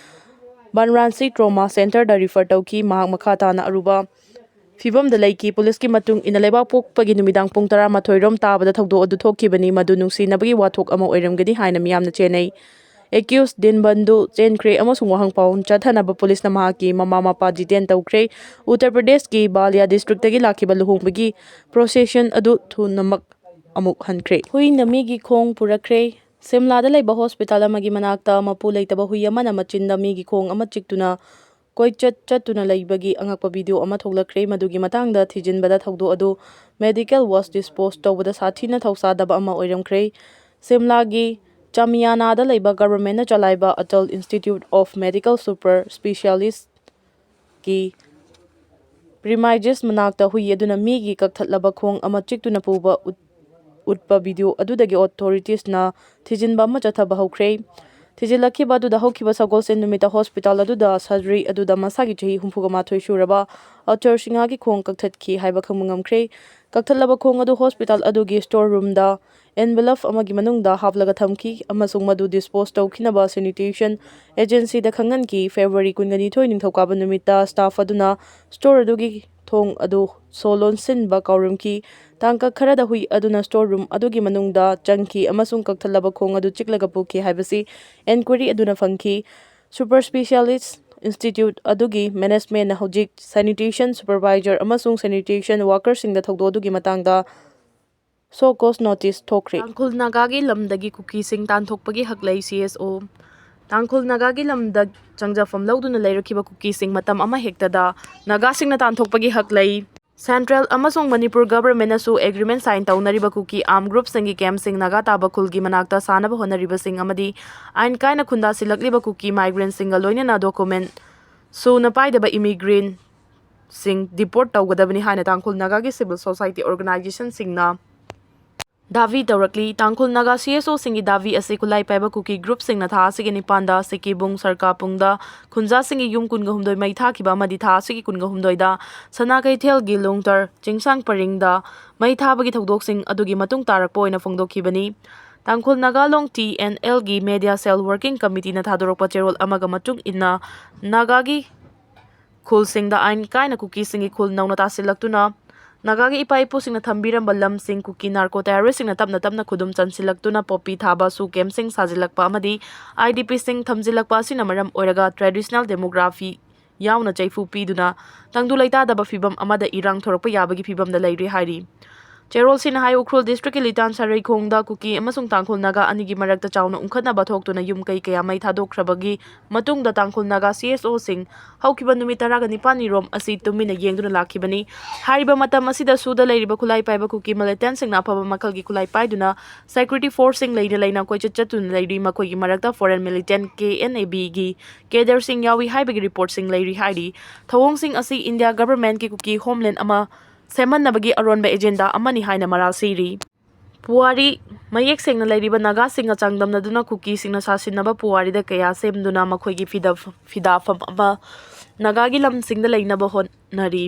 ꯕꯟꯔꯥꯟꯁꯤ trauma centreꯗ refer ꯇꯧꯈꯤ꯫ ꯃꯍꯥꯛ ꯃꯈꯥ ꯇꯥꯅ ꯑꯔꯨꯕ ꯐꯤꯕꯝꯗ ꯂꯩꯈꯤ꯫ ꯄꯨꯂꯤꯁꯀꯤ ꯃꯇꯨꯡ ꯏꯟꯅ, ꯂꯩꯕꯥꯛꯄꯣꯛꯄꯒꯤ ꯅꯨꯃꯤꯗꯥꯡ ꯄꯨꯡ ꯇꯔꯥꯃꯥꯊꯣꯏ ꯔꯣꯝ ꯇꯥꯕꯗ ꯊꯧꯗꯣꯛ ꯑꯗꯨ ꯊꯣꯛꯈꯤꯕꯅꯤ꯫ ꯃꯗꯨ ꯅꯨꯡꯁꯤꯅꯕꯒꯤ ꯋꯥꯊꯣꯛ ꯑꯃ ꯑꯣꯏꯔꯝꯒꯅꯤ ꯍꯥꯏꯅ ꯃꯤꯌꯥꯝꯅ ꯆꯦꯟꯅꯩ꯫ Accused ꯗꯤꯟꯕꯟꯗꯨ ꯆꯦꯟꯈ꯭ꯔꯦ ꯑꯃꯁꯨꯡ ꯋꯥꯍꯪ ꯄꯥꯎꯈꯨꯝ ꯆꯠꯊꯅꯕ ꯄꯨꯂꯤꯁꯅ ꯃꯍꯥꯛꯀꯤ ꯃꯃꯥ ꯃꯄꯥ detain ꯇꯧꯈ꯭ꯔꯦ꯫ ꯎꯠꯇꯔ ꯄ꯭ꯔꯗꯦꯁꯀꯤ ꯕꯥꯂꯤꯌꯥ districtꯇꯒꯤ ꯂꯥꯛꯈꯤꯕ ꯂꯨꯍꯣꯡꯕꯒꯤ procession ꯑꯗꯨ ꯊꯨꯅꯃꯛ ꯑꯃꯨꯛ ꯍꯟꯈ꯭ꯔꯦ꯫ ꯍꯨꯏꯅ ꯃꯤꯒꯤ ꯈꯣꯡ ꯄꯨꯔꯛꯈ꯭ꯔꯦ꯫ ꯁꯤꯝꯂꯥꯗ ꯂꯩꯕ ꯍꯣꯁꯄꯤꯇꯥꯜ ꯑꯃꯒꯤ ꯃꯅꯥꯛꯇ ꯃꯄꯨ ꯂꯩꯇꯕ ꯍꯨꯏ ꯑꯃꯅ ꯃꯆꯤꯟꯗ ꯃꯤꯒꯤ ꯈꯣꯡ ꯑꯃ ꯆꯤꯛꯇꯨꯅ ꯀꯣꯏꯆꯠ ꯆꯠꯇꯨꯅ ꯂꯩꯕꯒꯤ ꯑꯉꯛꯄ video ꯑꯃ ꯊꯣꯛꯂꯛꯈ꯭ꯔꯦ꯫ ꯃꯗꯨꯒꯤ ꯃꯇꯥꯡꯗ ꯊꯤꯖꯤꯟꯕꯗ ꯊꯧꯗꯣꯛ ꯑꯗꯨ medical waste dispose ꯇꯧꯕꯗ ꯁꯥꯊꯤꯅ ꯊꯧꯁꯥꯗꯕ ꯑꯃ ꯑꯣꯏꯔꯝꯈ꯭ꯔꯦ꯫ ꯁꯤꯝꯂꯥꯒꯤ ꯆꯥꯃꯤꯌꯥꯅꯥꯗ ꯂꯩꯕ governmentꯅ ꯆꯂꯥꯏꯕ Atal Institute of Medical Super Specialist ꯀꯤ premises ꯃꯅꯥꯛꯇ ꯍꯨꯏ ꯑꯗꯨꯅ ꯃꯤꯒꯤ ꯀꯛꯊꯠꯂꯕ ꯈꯣꯡ ꯑꯃ ꯆꯤꯛꯇꯨꯅ ꯄꯨꯕ ꯎꯠ-, ꯎꯠꯄ video ꯑꯗꯨꯗꯒꯤ authoritiesꯅ ꯊꯤꯖꯤꯟꯕ ꯑꯃ ꯆꯠꯊꯕ ꯍꯧꯈ꯭ꯔꯦ꯫ ꯊꯤꯖꯤꯜꯂꯛꯈꯤꯕ ꯑꯗꯨꯗ ꯍꯧꯈꯤꯕ ꯁꯒꯣꯜꯁꯦꯟ ꯅꯨꯃꯤꯠꯇ ꯍꯣꯁꯄꯤꯇꯥꯜ ꯑꯗꯨꯗ surgery ꯑꯗꯨꯗ ꯃꯁꯥꯒꯤ ꯆꯍꯤ ꯍꯨꯝꯐꯨꯒ ꯃꯥꯊꯣꯏ ꯁꯨꯔꯕ ꯑꯆꯔ ꯁꯤꯡꯍꯒꯤ ꯈꯣꯡ ꯀꯛꯊꯠꯈꯤ ꯍꯥꯏꯕ ꯈꯪꯕ ꯉꯝꯈ꯭ꯔꯦ꯫ ꯀꯛꯊꯠꯂꯕ ꯈꯣꯡ ꯑꯗꯨ ꯍꯣꯁꯄꯤꯇꯥꯜ ꯑꯗꯨꯒꯤ store roomꯗ envelope ꯑꯃꯒꯤ ꯃꯅꯨꯡꯗ ꯍꯥꯞꯂꯒ ꯊꯝꯈꯤ ꯑꯃꯁꯨꯡ ꯃꯗꯨ dispose ꯇꯧꯈꯤꯅꯕ sanitation agencyꯗ ꯈꯪꯍꯟꯈꯤ꯫ February ꯀꯨꯟꯒ ꯅꯤꯊꯣꯏ ꯅꯤꯡꯊꯧꯀꯥꯕ ꯅꯨꯃꯤꯠꯇ staff ꯑꯗꯨꯅ store ꯑꯗꯨꯒꯤ ꯊꯣꯡ ꯑꯗꯨ ꯁꯣ ꯂꯣꯟꯁꯤꯟꯕ ꯀꯥꯎꯔꯝꯈꯤ꯫ ꯇꯥꯡꯀꯛ ꯈꯔꯗ ꯍꯨꯏ ꯑꯗꯨꯅ ꯁ꯭ꯇꯣꯔ ꯔꯨꯝ ꯑꯗꯨꯒꯤ ꯃꯅꯨꯡꯗ ꯆꯪꯈꯤ ꯑꯃꯁꯨꯡ ꯀꯛꯊꯠꯂꯕ ꯈꯣꯡ ꯑꯗꯨ ꯆꯤꯛꯂꯒ ꯄꯨꯈꯤ ꯍꯥꯏꯕꯁꯤ ꯏꯟꯀ꯭ꯋꯥꯏꯔꯤ ꯑꯗꯨꯅ ꯐꯪꯈꯤ꯫ ꯁꯨꯄꯔ ꯁ꯭ꯄꯦꯁꯤꯌꯥꯂꯤꯁ ꯏꯟꯁꯇꯤꯇ꯭ꯌꯨꯠ ꯑꯗꯨꯒꯤ ꯃꯦꯅꯦꯖꯃꯦꯟꯅ ꯍꯧꯖꯤꯛ ꯁꯦꯅꯤꯇꯦꯁꯟ ꯁꯨꯄꯔꯚꯥꯏꯖꯔ ꯑꯃꯁꯨꯡ ꯁꯦꯅꯤꯇꯦꯁꯟ ꯋꯥꯀꯔꯁꯤꯡꯗ ꯊꯧꯗꯣꯛ ꯑꯗꯨꯒꯤ ꯃꯇꯥꯡꯗ ꯁꯣ ꯀꯣꯁ ꯅꯣꯇꯤꯁ ꯊꯣꯛꯈ꯭ꯔꯦ꯫ ꯇꯥꯡꯈꯨꯜ ꯅꯥꯒꯥꯒꯤ ꯂꯝꯗꯒꯤ ꯀꯨꯀꯤꯁꯤꯡ ꯇꯥꯟꯊꯣꯛꯄꯒꯤ ꯍꯛ ꯂꯩ, ꯁꯤ ꯑꯦꯁ ꯑꯣ꯫ ꯇꯥꯡꯈꯨꯜ ꯅꯥꯒꯥꯒꯤ ꯂꯝꯗ ꯆꯪꯖꯐꯝ ꯂꯧꯗꯨꯅ ꯂꯩꯔꯛꯈꯤꯕ ꯀꯨꯀꯤꯁꯤꯡ ꯃꯇꯝ ꯑꯃ ꯍꯦꯛꯇꯗ ꯅꯥꯒꯥꯁꯤꯡꯅ ꯇꯥꯟꯊꯣꯛꯄꯒꯤ ꯍꯛ ꯂꯩ꯫ ꯁꯦꯟꯇ꯭ꯔꯦꯜ ꯑꯃꯁꯨꯡ ꯃꯅꯤꯄꯨꯔ ꯒꯚꯔꯟꯃꯦꯟꯅꯁꯨ ꯑꯦꯒ꯭ꯔꯤꯃꯦꯟ ꯁꯥꯏꯟ ꯇꯧꯅꯔꯤꯕ ꯀꯨꯀꯤ ꯑꯥꯔꯝ ꯒ꯭ꯔꯨꯞꯁꯤꯡꯒꯤ ꯀꯦꯝꯞꯁꯤꯡ ꯅꯥꯒꯥ ꯇꯥꯕ ꯈꯨꯜꯒꯤ ꯃꯅꯥꯛꯇ ꯁꯥꯅꯕ ꯍꯣꯠꯅꯔꯤꯕꯁꯤꯡ ꯑꯃꯗꯤ ꯑꯥꯏꯟ ꯀꯥꯏꯅ ꯈꯨꯟꯗꯥꯁꯤꯜꯂꯛꯂꯤꯕ ꯀꯨꯀꯤ ꯃꯥꯏꯒ꯭ꯔꯦꯟꯁꯤꯡꯒ ꯂꯣꯏꯅꯅ ꯗꯣꯀꯨꯃꯦꯟ ꯁꯨꯅ ꯄꯥꯏꯗꯕ ꯏꯃꯤꯒ꯭ꯔꯦꯟꯁꯤꯡ ꯗꯤꯄꯣꯔꯠ ꯇꯧꯒꯗꯕꯅꯤ ꯍꯥꯏꯅ ꯇꯥꯡꯈꯨꯜ ꯅꯥꯒꯥꯒꯤ ꯁꯤꯚꯤꯜ ꯁꯣꯁꯥꯏꯇꯤ ꯑꯣꯔꯒꯅꯥꯏꯖꯦꯁꯟꯁꯤꯡꯅ ꯗꯥꯕꯤ ꯇꯧꯔꯛꯂꯤ꯫ ꯇꯥꯡꯈꯨꯜ ꯅꯥꯒꯥ ꯁꯤ ꯑꯦꯁ ꯑꯣꯁꯤꯡꯒꯤ ꯗꯥꯕꯤ ꯑꯁꯤ ꯈꯨꯠꯂꯥꯏ ꯄꯥꯏꯕ ꯀꯨꯀꯤ ꯒ꯭ꯔꯨꯞꯁꯤꯡꯅ ꯊꯥ ꯑꯁꯤꯒꯤ ꯅꯤꯄꯥꯟꯗ ꯁꯤꯀꯤꯕꯨꯡ ꯁꯔꯀꯥꯄꯨꯡꯗ ꯈꯨꯟꯖꯥꯁꯤꯡꯒꯤ ꯌꯨꯝ ꯀꯨꯟꯒ ꯍꯨꯝꯗꯣꯏ ꯃꯩ ꯊꯥꯈꯤꯕ ꯑꯃꯗꯤ ꯊꯥ ꯑꯁꯤꯒꯤ ꯀꯨꯟꯒ ꯍꯨꯝꯗꯣꯏꯗ ꯁꯅꯥ ꯀꯩꯊꯦꯜꯒꯤ ꯂꯣꯡꯇꯔ ꯆꯤꯡꯁꯥꯡ ꯄꯔꯤꯡꯗ ꯃꯩ ꯊꯥꯕꯒꯤ ꯊꯧꯗꯣꯛꯁꯤꯡ ꯑꯗꯨꯒꯤ ꯃꯇꯨꯡ ꯇꯥꯔꯛꯄ ꯑꯣꯏꯅ ꯐꯣꯡꯗꯣꯛꯈꯤꯕꯅꯤ꯫ ꯇꯥꯡꯈꯨꯜ ꯅꯥꯒꯥ ꯂꯣꯡ ꯇꯤ ꯑꯦꯟ ꯑꯦꯜꯒꯤ ꯃꯦꯗꯤꯌꯥ ꯁꯦꯜ ꯋꯥꯔꯀꯤꯡ ꯀꯃꯤꯇꯤꯅ ꯊꯥꯗꯣꯔꯛꯄ ꯆꯦꯔꯣꯜ ꯑꯃꯒ ꯃꯇꯨꯡ ꯏꯟꯅ ꯅꯥꯒꯥꯒꯤ ꯈꯨꯜꯁꯤꯡꯗ ꯑꯥꯏꯟ ꯀꯥꯏꯅ ꯀꯨꯀꯤꯁꯤꯡꯒꯤ ꯈꯨꯜ ꯅꯧꯅ ꯇꯥꯁꯤꯜꯂꯛꯇꯨꯅ ꯅꯥꯒꯥꯒꯤ ꯏꯄꯥ ꯏꯄꯨꯁꯤꯡꯅ ꯊꯝꯕꯤꯔꯝꯕ ꯂꯝꯁꯤꯡ ꯀꯨꯀꯤ ꯅꯥꯔꯀꯣ ꯇꯦꯔꯣꯔꯤꯁꯁꯤꯡꯅ ꯇꯞꯅ ꯇꯞꯅ ꯈꯨꯗꯨꯝ ꯆꯟꯁꯤꯜꯂꯛꯇꯨꯅ ꯄꯣꯄꯤ ꯊꯥꯕ ꯁꯨ ꯀꯦꯝꯞꯁꯤꯡ ꯁꯥꯖꯤꯜꯂꯛꯄ ꯑꯃꯗꯤ ꯑꯥꯏ ꯗꯤ ꯄꯤꯁꯤꯡ ꯊꯝꯖꯤꯜꯂꯛꯄ ꯑꯁꯤꯅ ꯃꯔꯝ ꯑꯣꯏꯔꯒ ꯇ꯭ꯔꯦꯗꯤꯁꯅꯦꯜ ꯗꯦꯃꯣꯒ꯭ꯔꯥꯐꯤ ꯌꯥꯎꯅ ꯆꯩꯐꯨ ꯄꯤꯗꯨꯅ ꯇꯪꯗꯨ ꯂꯩꯇꯥꯗꯕ ꯐꯤꯕꯝ ꯑꯃꯗ ꯏꯔꯥꯡ ꯊꯣꯔꯛꯄ ꯌꯥꯕꯒꯤ ꯐꯤꯕꯝꯗ ꯂꯩꯔꯤ ꯍꯥꯏꯔꯤ꯫ ꯆꯦꯔꯣꯜꯁꯤꯅ ꯍꯥꯏ, ꯎꯈ꯭ꯔꯨꯜ ꯗꯤꯁꯇ꯭ꯔꯤꯛꯀꯤ ꯂꯤꯇꯥꯟ ꯁꯔꯩꯈꯣꯡꯗ ꯀꯨꯀꯤ ꯑꯃꯁꯨꯡ ꯇꯥꯡꯈꯨꯜ ꯅꯥꯒꯥ ꯑꯅꯤꯒꯤ ꯃꯔꯛꯇ ꯆꯥꯎꯅ ꯎꯪꯈꯠꯅꯕ ꯊꯣꯛꯇꯨꯅ ꯌꯨꯝ ꯀꯩ ꯀꯌꯥ ꯃꯩ ꯊꯥꯗꯣꯛꯈ꯭ꯔꯕꯒꯤ ꯃꯇꯨꯡꯗ ꯇꯥꯡꯈꯨꯜ ꯅꯥꯒꯥ ꯁꯤ ꯑꯦꯁ ꯑꯣꯁꯤꯡ ꯍꯧꯈꯤꯕ ꯅꯨꯃꯤꯠ ꯇꯔꯥꯒ ꯅꯤꯄꯥꯜꯅꯤ ꯔꯣꯝ ꯑꯁꯤ ꯇꯨꯃꯤꯟꯅ ꯌꯦꯡꯗꯨꯅ ꯂꯥꯛꯈꯤꯕꯅꯤ꯫ ꯍꯥꯏꯔꯤꯕ ꯃꯇꯝ ꯑꯁꯤꯗ ꯁꯨꯗ ꯂꯩꯔꯤꯕ ꯈꯨꯠꯂꯥꯏ ꯄꯥꯏꯕ ꯀꯨꯀꯤ ꯃꯤꯂꯤꯇꯦꯟꯠꯁꯤꯡꯅ ꯑꯐꯕ ꯃꯈꯜꯒꯤ ꯈꯨꯠꯂꯥꯏ ꯄꯥꯏꯗꯨꯅ ꯁꯦꯀ꯭ꯌꯨꯔꯤꯇꯤ ꯐꯣꯔꯁꯁꯤꯡ ꯂꯩꯅ ꯂꯩꯅ ꯀꯣꯏꯆꯠ ꯆꯠꯇꯨꯅ ꯂꯩꯔꯤ꯫ ꯃꯈꯣꯏꯒꯤ ꯃꯔꯛꯇ ꯐꯣꯔꯦꯟ ꯃꯤꯂꯤꯇꯦꯟꯠ ꯀꯦ ꯑꯦꯟ ꯑꯦ ꯕꯤꯒꯤ ꯀꯦꯗꯔꯁꯤꯡ ꯌꯥꯎꯏ ꯍꯥꯏꯕꯒꯤ ꯔꯤꯄꯣꯔꯠꯁꯤꯡ ꯂꯩꯔꯤ ꯍꯥꯏꯔꯤ꯫ ꯊꯧꯑꯣꯡꯁꯤꯡ ꯑꯁꯤ ꯏꯟꯗꯤꯌꯥ ꯒꯚꯔꯟꯃꯦꯟꯠꯀꯤ ꯀꯨꯀꯤ ꯍꯣꯝꯂꯦꯟ ꯑꯃ ꯁꯦꯝꯍꯟꯅꯕꯒꯤ ꯑꯔꯣꯟꯕ ꯑꯦꯖꯦꯟꯗꯥ ꯑꯃꯅꯤ ꯍꯥꯏꯅ ꯃꯔꯥꯜ ꯁꯤꯔꯤ꯫ ꯄꯨꯋꯥꯔꯤ ꯃꯌꯦꯛ ꯁꯦꯡꯅ ꯂꯩꯔꯤꯕ ꯅꯥꯒꯥꯁꯤꯡꯒ ꯆꯥꯡꯗꯝꯅꯗꯨꯅ ꯀꯨꯀꯤꯁꯤꯡꯅ ꯁꯥꯁꯤꯟꯅꯕ ꯄꯨꯋꯥꯔꯤꯗ ꯀꯌꯥ ꯁꯦꯝꯗꯨꯅ ꯃꯈꯣꯏꯒꯤ ꯐꯤꯗ-, ꯐꯤꯗꯥꯐꯝ ꯑꯃ ꯅꯥꯒꯥꯒꯤ ꯂꯝꯁꯤꯡꯗ ꯂꯩꯅꯕ ꯍꯣꯠꯅꯔꯤ꯫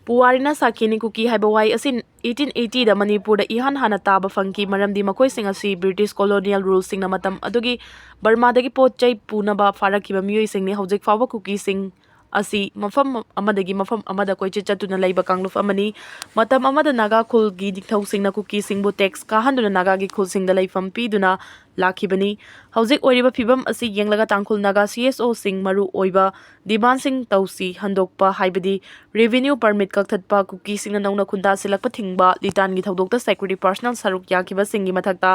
ꯄꯨꯋꯥꯔꯤꯅ ꯁꯥꯈꯤꯅꯤ, ꯀꯨꯀꯤ ꯍꯥꯏꯕ ꯋꯥꯍꯩ ꯑꯁꯤ ꯑꯩꯠꯇꯤꯟ ꯑꯩꯠꯇꯤꯗ ꯃꯅꯤꯄꯨꯔꯗ ꯏꯍꯥꯟ ꯍꯥꯟꯅ ꯇꯥꯕ ꯐꯪꯈꯤ, ꯃꯔꯝꯗꯤ ꯃꯈꯣꯏꯁꯤꯡ ꯑꯁꯤ ꯕ꯭ꯔꯤꯇꯤꯁ ꯀꯣꯂꯣꯅꯤꯌꯦꯜ ꯔꯨꯜꯁꯤꯡꯅ ꯃꯇꯝ ꯑꯗꯨꯒꯤ ꯕꯔꯃꯥꯗꯒꯤ ꯄꯣꯠ ꯆꯩ ꯄꯨꯅꯕ ꯐꯥꯔꯛꯈꯤꯕ ꯃꯤꯑꯣꯏꯁꯤꯡꯅꯤ꯫ ꯍꯧꯖꯤꯛ ꯐꯥꯎꯕ ꯀꯨꯀꯤꯁꯤꯡ ꯑꯁꯤ ꯃꯐꯝ ꯑꯃꯗꯒꯤ ꯃꯐꯝ ꯑꯃꯗ ꯀꯣꯏꯆꯠ ꯆꯠꯇꯨꯅ ꯂꯩꯕ ꯀꯥꯡꯂꯨꯞ ꯑꯃꯅꯤ꯫ ꯃꯇꯝ ꯑꯃꯗ ꯅꯥꯒꯥ ꯈꯨꯜꯒꯤ ꯅꯤꯡꯊꯧꯁꯤꯡꯅ ꯀꯨꯀꯤꯁꯤꯡꯕꯨ ꯇꯦꯛꯁ ꯀꯥꯍꯟꯗꯨꯅ ꯅꯥꯒꯥꯒꯤ ꯈꯨꯜꯁꯤꯡꯗ ꯂꯩꯐꯝ ꯄꯤꯗꯨꯅ ꯂꯥꯛꯈꯤꯕꯅꯤ꯫ ꯍꯧꯖꯤꯛ ꯑꯣꯏꯔꯤꯕ ꯐꯤꯕꯝ ꯑꯁꯤ ꯌꯦꯡꯂꯒ ꯇꯥꯡꯈꯨꯜ ꯅꯥꯒꯥ ꯁꯤ ꯑꯦꯁ ꯑꯣꯁꯤꯡ ꯃꯔꯨ ꯑꯣꯏꯕ ꯗꯤꯃꯥꯟꯁꯤꯡ ꯇꯧꯁꯤ ꯍꯟꯗꯣꯛꯄ, ꯍꯥꯏꯕꯗꯤ ꯔꯦꯚꯤꯅ꯭ꯌꯨ ꯄꯔꯃꯤꯠ ꯀꯛꯊꯠꯄ, ꯀꯨꯀꯤꯁꯤꯡꯅ ꯅꯧꯅ ꯈꯨꯟꯗꯥ ꯁꯤꯜꯂꯛꯄ ꯊꯤꯡꯕ, ꯂꯤꯇꯥꯟꯒꯤ ꯊꯧꯗꯣꯛꯇ ꯁꯦꯀ꯭ꯌꯨꯔꯤꯇꯤ ꯄꯥꯔꯁꯅꯦꯜ ꯁꯔꯨꯛ ꯌꯥꯈꯤꯕꯁꯤꯡꯒꯤ ꯃꯊꯛꯇ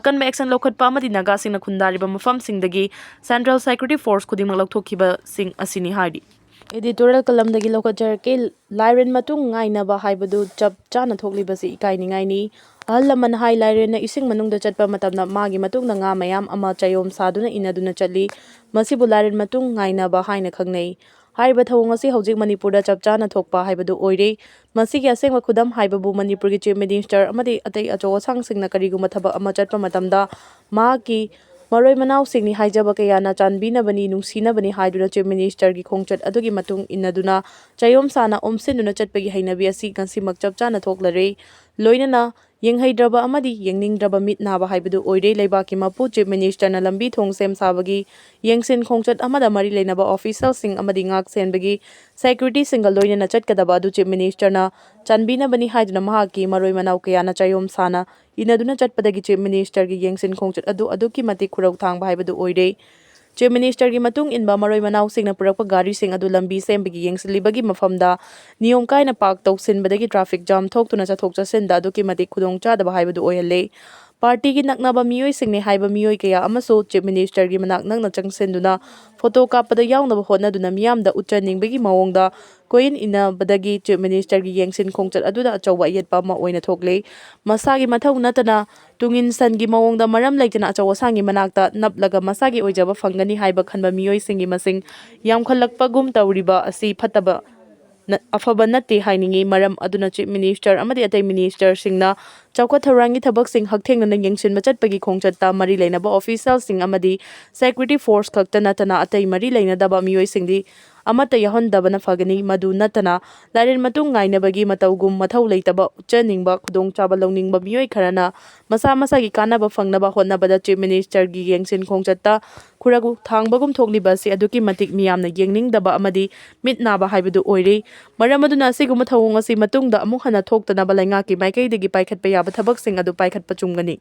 ꯑꯀꯟꯕ ꯑꯦꯛꯁꯟ ꯂꯧꯈꯠꯄ ꯑꯃꯗꯤ ꯅꯥꯒꯥꯁꯤꯡꯅ ꯈꯨꯟꯗꯥꯔꯤꯕ ꯃꯐꯝꯁꯤꯡꯗꯒꯤ ꯁꯦꯟꯇ꯭ꯔꯦꯜ ꯁꯦꯀ꯭ꯌꯨꯔꯤꯇꯤ ꯐꯣꯔꯁ ꯈꯨꯗꯤꯡꯃꯛ ꯂꯧꯊꯣꯛꯈꯤꯕꯁꯤꯡ ꯑꯁꯤꯅꯤ ꯍꯥꯏꯔꯤ꯫ ꯏꯗꯤꯇꯣꯔꯤꯌꯦꯜ ꯀꯂꯝꯗꯒꯤ ꯂꯧꯈꯠꯆꯔꯛꯀꯦ꯫ ꯂꯥꯏꯔꯦꯟ ꯃꯇꯨꯡ ꯉꯥꯏꯅꯕ ꯍꯥꯏꯕꯗꯨ ꯆꯞ ꯆꯥꯅ ꯊꯣꯛꯂꯤꯕꯁꯤ ꯏꯀꯥꯏꯅꯤꯡꯉꯥꯏꯅꯤ꯫ ꯑꯍꯜ ꯂꯃꯟ ꯍꯥꯏ, ꯂꯥꯏꯔꯦꯟꯅ ꯏꯁꯤꯡ ꯃꯅꯨꯡꯗ ꯆꯠꯄ ꯃꯇꯝꯗ ꯃꯥꯒꯤ ꯃꯇꯨꯡꯗ ꯉꯥ ꯃꯌꯥꯝ ꯑꯃ ꯆꯌꯣꯝ ꯁꯥꯗꯨꯅ ꯏꯟꯅꯗꯨꯅ ꯆꯠꯂꯤ꯫ ꯃꯁꯤꯕꯨ ꯂꯥꯏꯔꯦꯟ ꯃꯇꯨꯡ ꯉꯥꯏꯅꯕ ꯍꯥꯏꯅ ꯈꯪꯅꯩ꯫ ꯍꯥꯏꯔꯤꯕ ꯊꯧꯑꯣꯡ ꯑꯁꯤ ꯍꯧꯖꯤꯛ ꯃꯅꯤꯄꯨꯔꯗ ꯆꯞ ꯆꯥꯅ ꯊꯣꯛꯄ ꯍꯥꯏꯕꯗꯨ ꯑꯣꯏꯔꯦ꯫ ꯃꯁꯤꯒꯤ ꯑꯁꯦꯡꯕ ꯈꯨꯗꯝ ꯍꯥꯏꯕꯕꯨ ꯃꯅꯤꯄꯨꯔꯒꯤ ꯆꯤꯐ ꯃꯤꯅꯤꯁꯇꯔ ꯑꯃꯗꯤ ꯑꯇꯩ ꯑꯆꯧ ꯑꯁꯥꯡꯁꯤꯡꯅ ꯀꯔꯤꯒꯨꯝꯕ ꯊꯕꯛ ꯑꯃ ꯆꯠꯄ ꯃꯇꯝꯗ ꯃꯍꯥꯛꯀꯤ ꯃꯔꯣꯏ ꯃꯅꯥꯎꯁꯤꯡꯅꯤ ꯍꯥꯏꯖꯕ ꯀꯌꯥꯅ ꯆꯥꯟꯕꯤꯅꯕꯅꯤ, ꯅꯨꯡꯁꯤꯅꯕꯅꯤ ꯍꯥꯏꯗꯨꯅ ꯆꯤꯐ ꯃꯤꯅꯤꯁꯇꯔꯒꯤ ꯈꯣꯡꯆꯠ ꯑꯗꯨꯒꯤ ꯃꯇꯨꯡ ꯏꯟꯅꯗꯨꯅ ꯆꯌꯣꯝ ꯁꯥꯅ ꯑꯣꯝꯁꯤꯟꯗꯨꯅ ꯆꯠꯄꯒꯤ ꯍꯩꯅꯕꯤ ꯑꯁꯤ ꯉꯁꯤꯃꯛ ꯆꯞ ꯆꯥꯅ ꯊꯣꯛꯂꯔꯦ꯫ ꯂꯣꯏꯅꯅ ꯌꯦꯡꯍꯩꯗ꯭ꯔꯕ ꯑꯃꯗꯤ ꯌꯦꯡꯅꯤꯡꯗ꯭ꯔꯕ ꯃꯤꯠ ꯅꯥꯕ ꯍꯥꯏꯕꯗꯨ ꯑꯣꯏꯔꯦ꯫ ꯂꯩꯕꯥꯛꯀꯤ ꯃꯄꯨ ꯆꯤꯐ ꯃꯤꯅꯤꯁꯇꯔꯅ ꯂꯝꯕꯤ ꯊꯣꯡ ꯁꯦꯝ ꯁꯥꯕꯒꯤ ꯌꯦꯡꯁꯤꯟ ꯈꯣꯡꯆꯠ ꯑꯃꯗ ꯃꯔꯤ ꯂꯩꯅꯕ ꯑꯣꯐꯤꯁꯤꯌꯦꯜꯁꯤꯡ ꯑꯃꯗꯤ ꯉꯥꯛ ꯁꯦꯟꯕꯒꯤ ꯁꯦꯀ꯭ꯌꯨꯔꯤꯇꯤꯁꯤꯡꯒ ꯂꯣꯏꯅꯅ ꯆꯠꯀꯗꯕ ꯑꯗꯨ ꯆꯤꯐ ꯃꯤꯅꯤꯁꯇꯔꯅ ꯆꯥꯟꯕꯤꯅꯕꯅꯤ ꯍꯥꯏꯗꯨꯅ ꯃꯍꯥꯛꯀꯤ ꯃꯔꯣꯏ ꯃꯅꯥꯎ ꯀꯌꯥꯅ ꯆꯌꯣꯝ ꯁꯥꯅ ꯏꯟꯅꯗꯨꯅ ꯆꯠꯄꯗꯒꯤ ꯆꯤꯐ ꯃꯤꯅꯤꯁꯇꯔꯒꯤ ꯌꯦꯡꯁꯤꯟ ꯈꯣꯡꯆꯠ ꯑꯗꯨ ꯑꯗꯨꯛꯀꯤ ꯃꯇꯤꯛ ꯈꯨꯔꯧ ꯊꯥꯡꯕ ꯍꯥꯏꯕꯗꯨ ꯑꯣꯏꯔꯦ꯫ ꯆꯤꯐ ꯃꯤꯅꯤꯁꯇꯔꯒꯤ ꯃꯇꯨꯡ ꯏꯟꯕ ꯃꯔꯣꯏ ꯃꯅꯥꯎꯁꯤꯡꯅ ꯄꯨꯔꯛꯄ ꯒꯥꯔꯤꯁꯤꯡ ꯑꯗꯨ ꯂꯝꯕꯤ ꯁꯦꯝꯕꯒꯤ ꯌꯦꯡꯁꯤꯜꯂꯤꯕꯒꯤ ꯃꯐꯝꯗ ꯅꯤꯌꯣꯝ ꯀꯥꯏꯅ ꯄꯥꯔꯛ ꯇꯧꯁꯤꯟꯕꯗꯒꯤ ꯇ꯭ꯔꯥꯐꯤꯛ ꯖꯥꯝ ꯊꯣꯛꯇꯨꯅ ꯆꯠꯊꯣꯛ ꯆꯠꯁꯤꯟꯗ ꯑꯗꯨꯛꯀꯤ ꯃꯇꯤꯛ ꯈꯨꯗꯣꯡ ꯆꯥꯗꯕ ꯍꯥꯏꯕꯗꯨ ꯑꯣꯏꯍꯜꯂꯦ꯫ ꯄꯥꯔꯇꯤꯒꯤ ꯅꯛꯅꯕ ꯃꯤꯑꯣꯏꯁꯤꯡꯅꯤ ꯍꯥꯏꯕ ꯃꯤꯑꯣꯏ ꯀꯌꯥ ꯑꯃꯁꯨ ꯆꯤꯐ ꯃꯤꯅꯤꯁꯇꯔꯒꯤ ꯃꯅꯥꯛ ꯅꯛꯅ ꯆꯪꯁꯤꯟꯗꯨꯅ ꯐꯣꯇꯣ ꯀꯥꯞꯄꯗ ꯌꯥꯎꯅꯕ ꯍꯣꯠꯅꯗꯨꯅ ꯃꯤꯌꯥꯝꯗ ꯎꯠꯆꯅꯤꯡꯕꯒꯤ ꯃꯑꯣꯡꯗ ꯀꯣꯏꯏꯟ ꯏꯟꯅꯕꯗꯒꯤ ꯆꯤꯐ ꯃꯤꯅꯤꯁꯇꯔꯒꯤ ꯌꯦꯡꯁꯤꯟ ꯈꯣꯡꯆꯠ ꯑꯗꯨꯗ ꯑꯆꯧꯕ ꯑꯌꯦꯠꯄ ꯑꯃ ꯑꯣꯏꯅ ꯊꯣꯛꯂꯦ꯫ ꯃꯁꯥꯒꯤ ꯃꯊꯧ ꯅꯠꯇꯅ ꯇꯨꯡꯏꯟꯁꯟꯒꯤ ꯃꯑꯣꯡꯗ ꯃꯔꯝ ꯂꯩꯇꯅ ꯑꯆꯧ ꯑꯁꯥꯡꯒꯤ ꯃꯅꯥꯛꯇ ꯅꯞꯂꯒ ꯃꯁꯥꯒꯤ ꯑꯣꯏꯖꯕ ꯐꯪꯒꯅꯤ ꯍꯥꯏꯕ ꯈꯟꯕ ꯃꯤꯑꯣꯏꯁꯤꯡꯒꯤ ꯃꯁꯤꯡ ꯌꯥꯝꯈꯠꯂꯛꯄꯒꯨꯝ ꯇꯧꯔꯤꯕ ꯑꯁꯤ ꯐꯠꯇꯕ ꯅ-, ꯑꯐꯕ ꯅꯠꯇꯦ ꯍꯥꯏꯅꯤꯡꯏ꯫ ꯃꯔꯝ ꯑꯗꯨꯅ ꯆꯤꯐ ꯃꯤꯅꯤꯁꯇꯔ ꯑꯃꯗꯤ ꯑꯇꯩ ꯃꯤꯅꯤꯁꯇꯔꯁꯤꯡꯅ ꯆꯥꯎꯈꯠ ꯊꯧꯔꯥꯡꯒꯤ ꯊꯕꯛꯁꯤꯡ ꯍꯛꯊꯦꯡꯅꯅ ꯌꯦꯡꯁꯤꯟꯕ ꯆꯠꯄꯒꯤ ꯈꯣꯡꯆꯠꯇ ꯃꯔꯤ ꯂꯩꯅꯕ ꯑꯣꯐꯤꯁꯤꯌꯦꯜꯁꯤꯡ ꯑꯃꯗꯤ ꯁꯦꯀ꯭ꯌꯨꯔꯤꯇꯤ ꯐꯣꯔꯁ ꯈꯛꯇ ꯅꯠꯇꯅ ꯑꯇꯩ ꯃꯔꯤ ꯂꯩꯅꯗꯕ ꯃꯤꯑꯣꯏꯁꯤꯡꯗꯤ ꯑꯃꯠꯇ ꯌꯥꯎꯍꯟꯗꯕꯅ ꯐꯒꯅꯤ꯫ ꯃꯗꯨ ꯅꯠꯇꯅ ꯂꯥꯏꯔꯦꯟ ꯃꯇꯨꯡ ꯉꯥꯏꯅꯕꯒꯤ ꯃꯇꯧꯒꯨꯝ ꯃꯊꯧ ꯂꯩꯇꯕ ꯎꯠꯆꯅꯤꯡꯕ ꯈꯨꯗꯣꯡꯆꯥꯕ ꯂꯧꯅꯤꯡꯕ ꯃꯤꯑꯣꯏ ꯈꯔꯅ ꯃꯁꯥ ꯃꯁꯥꯒꯤ ꯀꯥꯟꯅꯕ ꯐꯪꯅꯕ ꯍꯣꯠꯅꯕꯗ Chief Minister ꯒꯤ ꯌꯦꯡꯁꯤꯟ ꯈꯣꯡꯆꯠꯇ ꯈꯨꯔꯥꯛ ꯊꯥꯡꯕꯒꯨꯝ ꯊꯣꯛꯂꯤꯕ ꯑꯁꯤ ꯑꯗꯨꯛꯀꯤ ꯃꯇꯤꯛ ꯃꯤꯌꯥꯝꯅ ꯌꯦꯡꯅꯤꯡꯗꯕ ꯑꯃꯗꯤ ꯃꯤꯠ ꯅꯥꯕ ꯍꯥꯏꯕꯗꯨ ꯑꯣꯏꯔꯦ꯫ ꯃꯔꯝ ꯑꯗꯨꯅ ꯑꯁꯤꯒꯨꯝꯕ ꯊꯧꯑꯣꯡ ꯑꯁꯤ ꯃꯇꯨꯡꯗ ꯑꯃꯨꯛ ꯍꯟꯅ ꯊꯣꯛꯇꯅꯕ ꯂꯩꯉꯥꯛꯀꯤ ꯃꯥꯏꯀꯩꯗꯒꯤ ꯄꯥꯏꯈꯠꯄ ꯌꯥꯕ ꯊꯕꯛꯁꯤꯡ ꯑꯗꯨ ꯄꯥꯏꯈꯠꯄ ꯆꯨꯝꯒꯅꯤ꯫